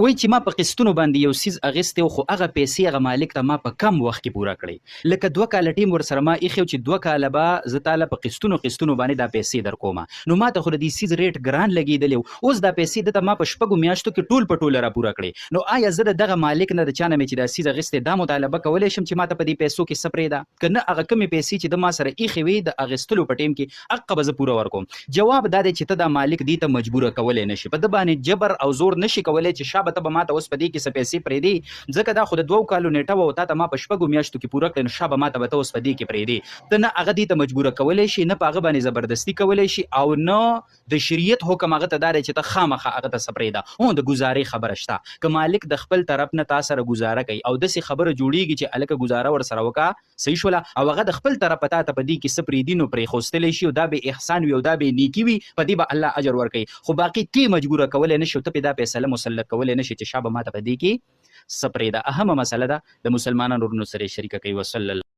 وایي چې ما په قسطونو باندې یو څیز اغیستی و خو هغه پیسې هغه مالک ته ما په کم وخت کې پوره کړې لکه دوه کاله ټیم ورسره ما ایښی و چې دوه کاله به زه تاله په قسطونو قسطونو باندې دا پیسې درکوم نو ماته خو د دې څیز ریټ ګران لګیدلی و اوس دا پیسې ده ته ما په شپږو میاشتو کې ټول په ټوله راپوره کړې نو آیا زه د دغه مالک نه د چا نه مې چې دا څیز اغیستی دا مطالبه کولی شم چې ماته په دې پیسو کې څه پرېږده که نه هغه کومې پیسې چې ده ما سره ایښې وې د اغیستلو په ټیم کې هغه به زه پوره ورکوم. جواب دا دی چې ته دا مالک دې ته مجبوره کولی نه شې، په ده باندې جبر او زور نه شې کولی چې شابه ته به ماته اوس په دې کې څه پیسې پرېږدې، ځکه دا خو د دوو کالو نېټه وه او تاته ما په شپږو میاشتو کې پوره کړې نو شابه ماته به ته اوس په دې کې پرېږدې. ته نه هغه دې ته مجبوره کولی شې، نه په هغه باندې زبردستي کولی شې او نه د شریعت حکم هغه ته دا دی چې ته خامخا هغه ته څه پرېږده. هو د ګوزارې خبره شته، که مالک د خپل طرف نه تا سره ګوزاره کوي او داسې خبره جوړېږي چې هلکه ګوزاره ورسره وکړه، صحیح شوله او هغه د خپل طرفه تاته په دې کې څه پرېږدي نو پرېښوستلی شي او دا به احسان وي او دا به نیکي وي، په دې به الله اجر ورکوي، خو باقي تۀ مجبوره کولی نه شې او ته پرې دا فیصله مسلط کولی نه شې چې شابه ماته په دې کې څه پرېږده. اهمه مسله ده د مسلمانانو ورونو سره یې شریکه کړئ. وصلی الله.